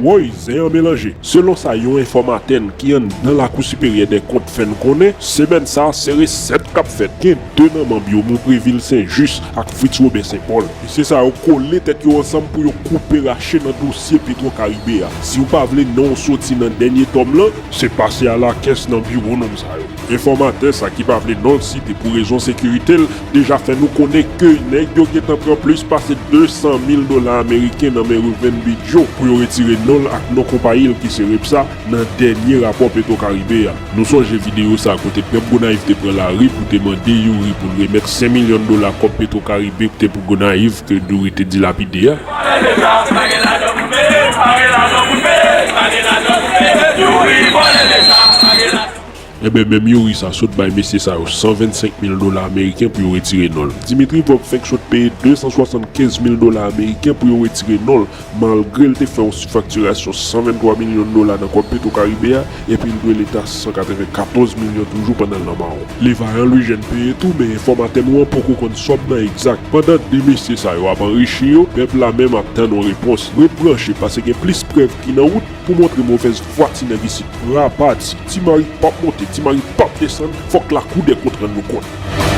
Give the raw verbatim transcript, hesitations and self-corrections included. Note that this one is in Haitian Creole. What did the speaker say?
Woy, zen an melanje. Selon sa yon enfòmatè n ki anndan Lakou Siperyè dè Kont fè n konnen, semèn sa a se resèt k ap fèt. Gen de nan manm yo, Monprevil Sen Jis ak Fritz Wobè Sen Pòl. Mesye sa yo kole tèt yo ansanm pou yo koupe rache nan dosye Petwo Karibe a. Si w pa vle non w soti nan dènye tòm lan, se pase alakès nan biwo nonm sa yo. Enfòmatè sa ki pa vle non l site pou rezon sekirite l deja fè nou konnen ke nèg yo gentan pran plis pase de san mil dola ameriken nan men Reuven Bidjo pou yo retire non l ak non konpayi l ki se REPSA nan dènye rapò Petwo Karibe a. Nou sonje videyo sa kote Pèp Gonayiv te pran lari pou te mande Youri pou l remèt senk milyon dola kòb Petwo Karibe te pou Gonayiv ke Youri te dilapide a. Enben, menm Youri sa sot bay mesye sa yo san vennsenk mil dola ameriken pou yo retire non l. Dimitri Vorbe fenk sot peye de san swasannkenz mil dola ameriken pou yo retire non l, malgre l te fè yon sifaktirasyon san venntwa milyon dola nan kòb Petwo Karibe a, epi l dwe leta san katrevenkatòz milyon toujou pandan l nan mawon. Levayan Lwijèn peye tou, men enfòmatè nou an poko konn sòm nan egzak. Pandan de mesye sa yo ap anrichi yo, pèp la menm ap tann yon repons. Ret branche, paske gen plis prèv ki nan wout pou montre movèz fwa ti nèg isit. Rapati, Ti Mari p ap monte, Ti Mari p ap desann, fòk Lakou dè Kont rann nou kont.